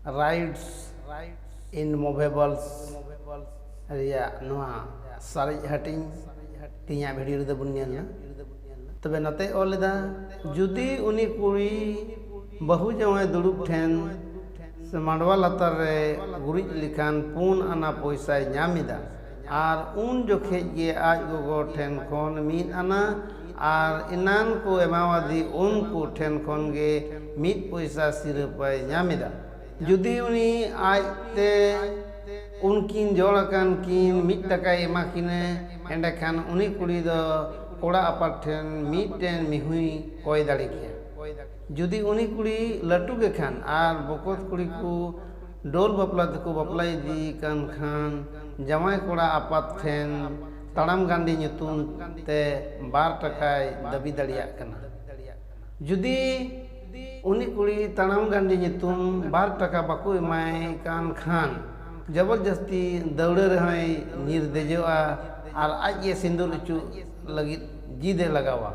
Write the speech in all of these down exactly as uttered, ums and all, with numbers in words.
Rights in Movables ᱨᱮᱭᱟᱜ ᱱᱚᱣᱟ ᱥᱟᱨᱮᱡ ᱦᱟᱹᱴᱤᱧ ᱛᱮᱦᱮᱧᱟᱜ ᱵᱷᱤᱰᱤᱭᱳ ᱨᱮᱫᱚ ᱵᱚᱱ ᱧᱮᱞᱟ᱾ ᱛᱚᱵᱮ ᱱᱚᱛᱮ ᱚᱞ ᱮᱫᱟ, ᱡᱩᱫᱤ ᱩᱱᱤ ᱠᱩᱲᱤ ᱵᱟᱹᱦᱩ ᱡᱟᱶᱟᱭ ᱫᱩᱲᱩᱵ ᱴᱷᱮᱱ ᱥᱮ ᱢᱟᱰᱣᱟ ᱞᱟᱛᱟᱨ ᱨᱮ ᱜᱩᱨᱤᱡ ᱞᱮᱠᱷᱟᱱ ᱯᱩᱱ ᱟᱱᱟ ᱯᱚᱭᱥᱟᱭ ᱧᱟᱢ ᱮᱫᱟ, ᱟᱨ ᱩᱱ ᱡᱚᱠᱷᱮᱡ ᱜᱮ ᱟᱡ ᱜᱚᱜᱚ ᱴᱷᱮᱱ ᱠᱷᱚᱱ ᱢᱤᱫ ᱟᱱᱟ ᱟᱨ ᱮᱱᱟᱱ ᱠᱚ ᱮᱢᱟᱣᱟᱫᱮ ᱩᱱᱠᱩ ᱴᱷᱮᱱ ᱠᱷᱚᱱ ᱜᱮ ᱢᱤᱫ ᱯᱚᱭᱥᱟ ᱥᱤᱨᱟᱹᱯᱟᱭ ᱧᱟᱢ ᱮᱫᱟ᱾ ᱡᱩᱫᱤ ᱩᱱᱤ ᱟᱡᱛᱮ ᱩᱱᱠᱤᱱ ᱡᱚᱲ ᱟᱠᱟᱱ ᱠᱤᱱ ᱢᱤᱫ ᱴᱟᱠᱟᱭ ᱮᱢᱟ ᱠᱤᱱᱟ, ᱮᱸᱰᱮᱠᱷᱟᱱ ᱩᱱᱤ ᱠᱩᱲᱤ ᱫᱚ ᱠᱚᱲᱟ ᱟᱯᱟᱛ ᱴᱷᱮᱱ ᱢᱤᱫᱴᱮᱱ ᱢᱤᱦᱩᱭ ᱠᱚᱭ ᱫᱟᱲᱮ ᱠᱮᱭᱟ᱾ ᱡᱩᱫᱤ ᱩᱱᱤ ᱠᱩᱲᱤ ᱞᱟᱹᱴᱩ ᱜᱮ ᱠᱷᱟᱱ ᱟᱨ ᱵᱚᱠᱚᱛ ᱠᱩᱲᱤ ᱠᱚ ᱰᱚᱞ ᱵᱟᱯᱞᱟ ᱛᱮᱠᱚ ᱵᱟᱯᱞᱟ ᱤᱫᱤᱭᱮ ᱠᱟᱱ ᱠᱷᱟᱱ, ᱡᱟᱶᱟᱭ ᱠᱚᱲᱟ ᱟᱯᱟᱛ ᱴᱷᱮᱱ ᱛᱟᱲᱟᱢ ᱜᱟᱱᱰᱤ ᱧᱩᱛᱩᱢ ᱛᱮ ᱵᱟᱨ ᱴᱟᱠᱟᱭ ᱫᱟᱹᱵᱤ ᱫᱟᱲᱮᱭᱟᱜ ᱠᱟᱱᱟ᱾ ᱡᱩᱫᱤ ᱩᱱᱤ ᱠᱩᱲᱤ ᱛᱟᱲᱟᱢ ᱜᱟᱱᱰᱤ ᱧᱩᱛᱩᱢ ᱵᱟᱨ ᱴᱟᱠᱟ ᱵᱟᱠᱚ ᱮᱢᱟᱭ ᱠᱟᱱ ᱠᱷᱟᱱ, ᱡᱚᱵᱚᱨᱡᱟᱹᱥᱛᱤ ᱫᱟᱹᱣᱲᱟᱹ ᱨᱮᱦᱚᱸᱭ ᱧᱤᱨ ᱫᱮᱡᱚᱜᱼᱟ ᱟᱨ ᱟᱡ ᱜᱮ ᱥᱤᱸᱫᱩᱨ ᱚᱪᱚᱜ ᱞᱟᱹᱜᱤᱫ ᱡᱤᱫ ᱮ ᱞᱟᱜᱟᱣᱟ᱾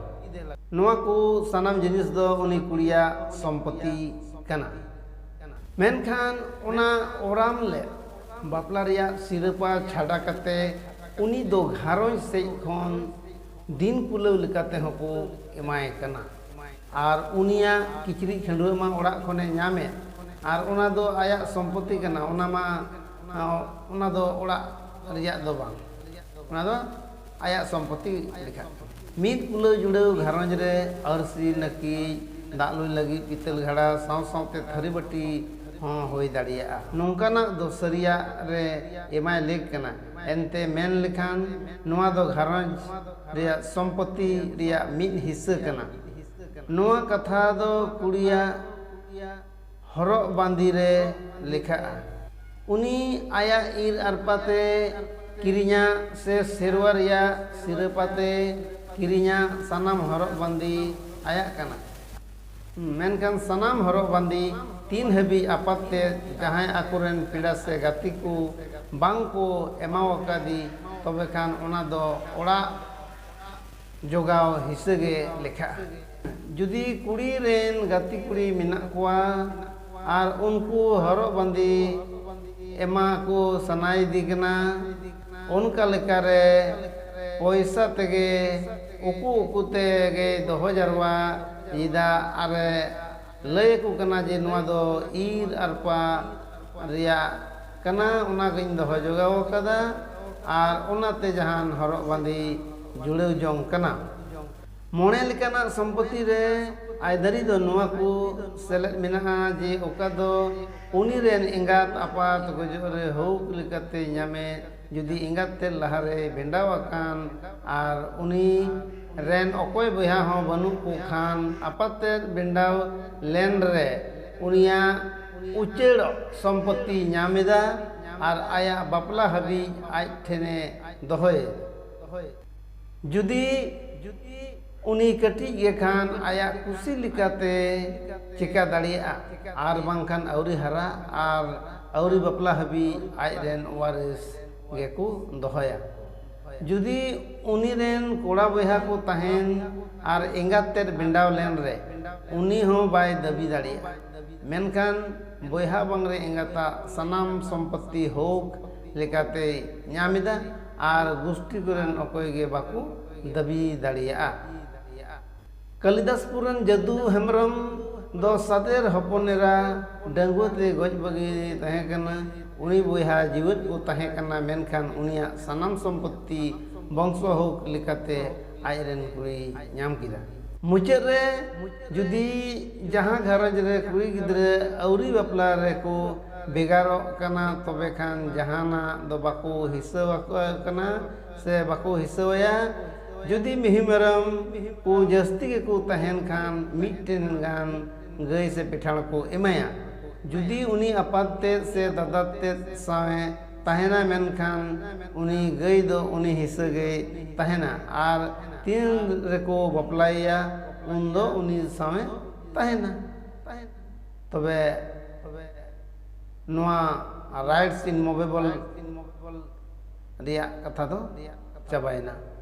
ᱱᱚᱣᱟ ᱠᱚ ᱥᱟᱱᱟᱢ ᱡᱤᱱᱤᱥ ᱫᱚ ᱩᱱᱤ ᱠᱩᱲᱤᱭᱟᱜ ᱥᱚᱢᱯᱚᱛᱤ ᱠᱟᱱᱟ᱾ ᱢᱮᱱᱠᱷᱟᱱ ᱚᱱᱟ ᱚᱨᱟᱢ ᱞᱮᱫ ᱵᱟᱯᱞᱟ ᱨᱮᱭᱟᱜ ᱥᱤᱨᱟᱹᱯᱟ ᱪᱷᱟᱰᱟ ᱠᱟᱛᱮ ᱩᱱᱤ ᱫᱚ ᱜᱷᱟᱨᱚᱸᱡᱽ ᱥᱮᱫ ᱠᱷᱚᱱ ᱫᱤᱱ ᱠᱩᱞᱟᱹᱣ ᱞᱮᱠᱟᱛᱮ ᱦᱚᱸᱠᱚ ᱮᱢᱟᱭ ᱠᱟᱱᱟ᱾ ᱟᱨ ᱩᱱᱤᱭᱟᱜ ᱠᱤᱪᱨᱤᱡ ᱠᱷᱟᱹᱰᱣᱟᱹᱜ ᱢᱟ ᱚᱲᱟᱜ ᱠᱷᱚᱱᱮ ᱧᱟᱢᱮᱫ, ᱟᱨ ᱚᱱᱟ ᱫᱚ ᱟᱭᱟᱜ ᱥᱚᱢᱯᱚᱛᱤ ᱠᱟᱱᱟ, ᱚᱱᱟ ᱢᱟ, ᱚᱱᱟ ᱫᱚ ᱚᱲᱟᱜ ᱨᱮᱭᱟᱜ ᱫᱚ ᱵᱟᱝ, ᱚᱱᱟ ᱫᱚ ᱟᱭᱟᱜ ᱥᱚᱢᱯᱚᱛᱤ ᱞᱮᱠᱷᱟᱜ ᱠᱟᱱᱟ᱾ ᱢᱤᱫ ᱠᱩᱞᱟᱹᱣ ᱡᱩᱲᱟᱹᱣ ᱜᱷᱟᱨᱚᱸᱡᱽ ᱨᱮ ᱟᱹᱨᱥᱤ, ᱱᱟᱹᱠᱤᱡ, ᱫᱟᱜ ᱞᱩᱭ ᱞᱟᱹᱜᱤᱫ ᱯᱤᱛᱟᱹᱞ ᱜᱷᱟᱲᱟ ᱥᱟᱶ ᱥᱟᱶᱛᱮ ᱛᱷᱟᱹᱨᱤ ᱵᱟᱹᱴᱤ ᱦᱚᱸ ᱦᱩᱭ ᱫᱟᱲᱮᱭᱟᱜᱼᱟ᱾ ᱱᱚᱝᱠᱟᱱᱟᱜ ᱫᱚ ᱥᱟᱹᱨᱤᱭᱟᱜ ᱨᱮ ᱮᱢᱟᱭ ᱞᱮᱠ ᱠᱟᱱᱟ᱾ ᱮᱱᱛᱮ ᱢᱮᱱ ᱞᱮᱠᱷᱟᱱ ᱱᱚᱣᱟ ᱫᱚ ᱜᱷᱟᱨᱚᱸᱡᱽ ᱨᱮᱭᱟᱜ ᱥᱚᱢᱯᱚᱛᱤ ᱨᱮᱭᱟᱜ ᱢᱤᱫ ᱦᱤᱥᱥᱟᱹ ᱠᱟᱱᱟ᱾ ᱱᱚᱣᱟ ᱠᱟᱛᱷᱟ ᱫᱚ ᱠᱩᱲᱤᱭᱟᱜ ᱦᱚᱨᱚᱜ ᱵᱟᱸᱫᱮ ᱨᱮ ᱞᱮᱠᱷᱟᱜᱼᱟ᱾ ᱩᱱᱤ ᱟᱭᱟᱜ ᱤᱨ ᱟᱨᱯᱟᱛᱮ ᱠᱤᱨᱤᱧᱟᱜ ᱥᱮ ᱥᱮᱨᱣᱟ ᱨᱮᱭᱟᱜ ᱥᱤᱨᱟᱹᱯᱟᱛᱮ ᱠᱤᱨᱤᱧᱟᱜ ᱥᱟᱱᱟᱢ ᱦᱚᱨᱚᱜ ᱵᱟᱸᱫᱮ ᱟᱭᱟᱜ ᱠᱟᱱᱟ᱾ ᱢᱮᱱᱠᱷᱟᱱ ᱥᱟᱱᱟᱢ ᱦᱚᱨᱚᱜ ᱵᱟᱸᱫᱮ ᱛᱤᱱ ᱦᱟᱹᱵᱤᱡ ᱟᱯᱟᱛ ᱛᱮ ᱡᱟᱦᱟᱸᱭ ᱟᱠᱚᱨᱮᱱ ᱯᱮᱲᱟ ᱥᱮ ᱜᱟᱛᱮ ᱠᱚ ᱵᱟᱝ ᱠᱚ ᱮᱢᱟᱣᱟᱠᱟᱫᱮ, ᱛᱚᱵᱮ ᱠᱷᱟᱱ ᱚᱱᱟ ᱫᱚ ᱚᱲᱟᱜ ᱡᱚᱜᱟᱣ ᱦᱤᱥᱟᱹ ᱜᱮ ᱞᱮᱠᱷᱟᱜᱼᱟ᱾ ᱡᱩᱫᱤ ᱠᱩᱲᱤ ᱨᱮᱱ ᱜᱟᱛᱮ ᱠᱩᱲᱤ ᱢᱮᱱᱟᱜ ᱠᱚᱣᱟ, ᱟᱨ ᱩᱱᱠᱩ ᱦᱚᱨᱚᱜ ᱵᱟᱸᱫᱮ ᱮᱢᱟ ᱠᱚ ᱥᱟᱱᱟᱭᱮᱫᱮ ᱠᱟᱱᱟ᱾ ᱚᱱᱠᱟ ᱞᱮᱠᱟᱨᱮ ᱯᱚᱭᱥᱟ ᱛᱮᱜᱮ ᱩᱠᱩ ᱩᱠᱩ ᱛᱮᱜᱮᱭ ᱫᱚᱦᱚ ᱡᱟᱨᱣᱟ ᱮᱫᱟ ᱟᱨᱮ ᱞᱟᱹᱭ ᱟᱠᱚ ᱠᱟᱱᱟ ᱡᱮ ᱱᱚᱣᱟ ᱫᱚ ᱤᱨ ᱟᱨᱯᱟ ᱨᱮᱭᱟᱜ ᱠᱟᱱᱟ, ᱚᱱᱟ ᱜᱤᱧ ᱫᱚᱦᱚ ᱡᱚᱜᱟᱣ ᱟᱠᱟᱫᱟ ᱟᱨ ᱚᱱᱟᱛᱮ ᱡᱟᱦᱟᱱ ᱦᱚᱨᱚᱜ ᱵᱟᱸᱫᱮ ᱡᱩᱲᱟᱹᱣ ᱡᱚᱝ ᱠᱟᱱᱟ᱾ ᱢᱚᱬᱮ ᱞᱮᱠᱟᱱᱟᱜ ᱥᱚᱢᱯᱚᱛᱤ ᱨᱮ ᱟᱹᱭᱫᱟᱹᱨᱤ ᱫᱚ ᱱᱚᱣᱟ ᱠᱚ ᱥᱮᱞᱮᱫ ᱢᱮᱱᱟᱜᱼᱟ ᱡᱮ ᱚᱠᱟ ᱫᱚ ᱩᱱᱤ ᱨᱮᱱ ᱮᱸᱜᱟᱛ ᱟᱯᱟᱛ ᱜᱚᱡᱚᱜ ᱨᱮ ᱦᱚᱠ ᱞᱮᱠᱟᱛᱮ ᱧᱟᱢᱮ, ᱡᱩᱫᱤ ᱮᱸᱜᱟᱛ ᱛᱮᱫ ᱞᱟᱦᱟᱨᱮ ᱵᱷᱮᱸᱰᱟᱣ ᱟᱠᱟᱱ ᱟᱨ ᱩᱱᱤ ᱨᱮᱱ ᱚᱠᱚᱭ ᱵᱚᱭᱦᱟ ᱦᱚᱸ ᱵᱟᱹᱱᱩᱜ ᱠᱚ ᱠᱷᱟᱱ ᱟᱯᱟᱛ ᱛᱮᱫ ᱵᱷᱮᱸᱰᱟᱣ ᱞᱮᱱ ᱨᱮ ᱩᱱᱤᱭᱟᱜ ᱩᱪᱟᱹᱲ ᱥᱚᱢᱯᱚᱛᱤ ᱧᱟᱢ ᱮᱫᱟ ᱟᱨ ᱟᱭᱟᱜ ᱵᱟᱯᱞᱟ ᱦᱟᱹᱵᱤᱡ ᱟᱡ ᱴᱷᱮᱱᱮ ᱫᱚᱦᱚᱭᱮᱫᱟ᱾ ᱡᱩᱫᱤ ᱩᱱᱤ ᱠᱟᱹᱴᱤᱡ ᱜᱮ ᱠᱷᱟᱱ ᱟᱭᱟᱜ ᱠᱩᱥᱤ ᱞᱮᱠᱟᱛᱮ ᱪᱮᱠᱟ ᱫᱟᱲᱮᱭᱟᱜᱼᱟ ᱟᱨ ᱵᱟᱝᱠᱷᱟᱱ ᱟᱹᱣᱨᱤ ᱦᱟᱨᱟ ᱟᱨ ᱟᱹᱣᱨᱤ ᱵᱟᱯᱞᱟ ᱦᱟᱹᱵᱤᱡ ᱟᱡ ᱨᱮᱱ ᱣᱟᱨᱤᱥ ᱜᱮᱠᱚ ᱫᱚᱦᱚᱭᱟ᱾ ᱡᱩᱫᱤ ᱩᱱᱤ ᱨᱮᱱ ᱠᱚᱲᱟ ᱵᱚᱭᱦᱟ ᱠᱚ ᱛᱟᱦᱮᱱ ᱟᱨ ᱮᱸᱜᱟᱛ ᱛᱮᱫ ᱵᱷᱮᱸᱰᱟᱣ ᱞᱮᱱ ᱨᱮ ᱩᱱᱤ ᱦᱚᱸ ᱵᱟᱭ ᱫᱟᱹᱵᱤ ᱫᱟᱲᱮᱭᱟᱜᱼᱟ, ᱢᱮᱱᱠᱷᱟᱱ ᱵᱚᱭᱦᱟ ᱵᱟᱝᱨᱮ ᱮᱸᱜᱟᱛᱟᱜ ᱥᱟᱱᱟᱢ ᱥᱚᱢᱯᱚᱛᱤ ᱦᱚᱠ ᱞᱮᱠᱟᱛᱮᱭ ᱧᱟᱢ ᱮᱫᱟ ᱟᱨ ᱜᱩᱥᱴᱤ ᱠᱚᱨᱮᱱ ᱚᱠᱚᱭ ᱜᱮ ᱵᱟᱠᱚ ᱫᱟᱹᱵᱤ ᱫᱟᱲᱮᱭᱟᱜᱼᱟ᱾ ᱠᱟᱞᱤᱫᱟᱥᱯᱩᱨ ᱨᱮᱱ ᱡᱟᱹᱫᱩ ᱦᱮᱢᱵᱨᱚᱢ ᱫᱚ ᱥᱟᱫᱮᱨ ᱦᱚᱯᱚᱱ ᱮᱨᱟ ᱰᱟᱺᱜᱩᱣᱟᱹ ᱛᱮ ᱜᱚᱡ ᱵᱟᱹᱜᱤ ᱛᱟᱦᱮᱸ ᱠᱟᱱᱟ᱾ ᱩᱱᱤ ᱵᱚᱭᱦᱟ ᱡᱤᱣᱮᱫ ᱠᱚ ᱛᱟᱦᱮᱸ ᱠᱟᱱᱟ, ᱢᱮᱱᱠᱷᱟᱱ ᱩᱱᱤᱭᱟᱜ ᱥᱟᱱᱟᱢ ᱥᱚᱢᱯᱚᱛᱤ ᱵᱚᱝᱥᱚ ᱦᱚᱠ ᱞᱮᱠᱟᱛᱮ ᱟᱡ ᱨᱮᱱ ᱠᱩᱲᱤᱭ ᱧᱟᱢ ᱠᱮᱫᱟ᱾ ᱢᱩᱪᱟᱹᱫ ᱨᱮ ᱡᱩᱫᱤ ᱡᱟᱦᱟᱸ ᱜᱷᱟᱨᱚᱸᱡᱽ ᱨᱮ ᱠᱩᱲᱤ ᱜᱤᱫᱽᱨᱟᱹ ᱟᱹᱣᱨᱤ ᱵᱟᱯᱞᱟ ᱨᱮᱠᱚ ᱵᱷᱮᱜᱟᱨᱚᱜ ᱠᱟᱱᱟ, ᱛᱚᱵᱮ ᱠᱷᱟᱱ ᱡᱟᱦᱟᱱᱟᱜ ᱫᱚ ᱵᱟᱠᱚ ᱦᱤᱥᱟᱹ ᱟᱠᱚ ᱠᱟᱱᱟ ᱥᱮ ᱵᱟᱠᱚ ᱦᱤᱥᱟᱹᱣᱟᱭᱟ᱾ ᱡᱩᱫᱤ ᱢᱤᱦᱩ ᱢᱮᱨᱚᱢ ᱠᱚ ᱡᱟᱹᱥᱛᱤ ᱜᱮᱠᱚ ᱛᱟᱦᱮᱱ ᱠᱷᱟᱱ ᱢᱤᱫᱴᱮᱱ ᱜᱟᱱ ᱜᱟᱹᱭ ᱥᱮ ᱯᱮᱴᱷᱟᱲ ᱠᱚ ᱮᱢᱟᱭᱟ᱾ ᱡᱩᱫᱤ ᱩᱱᱤ ᱟᱯᱟᱛ ᱛᱮᱫ ᱥᱮ ᱫᱟᱫᱟ ᱛᱮᱫ ᱥᱟᱶᱮ ᱛᱟᱦᱮᱱᱟ, ᱢᱮᱱᱠᱷᱟᱱ ᱩᱱᱤ ᱜᱟᱹᱭ ᱫᱚ ᱩᱱᱤ ᱦᱤᱥᱟᱹ ᱜᱮᱭ ᱛᱟᱦᱮᱱᱟ ᱟᱨ ᱛᱤᱱ ᱨᱮᱠᱚ ᱵᱟᱯᱞᱟᱭᱮᱭᱟ ᱩᱱᱫᱚ ᱩᱱᱤ ᱥᱟᱶᱮ ᱛᱟᱦᱮᱱᱟ᱾ ᱛᱚᱵᱮ ᱱᱚᱣᱟ rights in movable ᱨᱮᱭᱟᱜ ᱠᱟᱛᱷᱟ ᱫᱚ ᱪᱟᱵᱟᱭᱮᱱᱟ᱾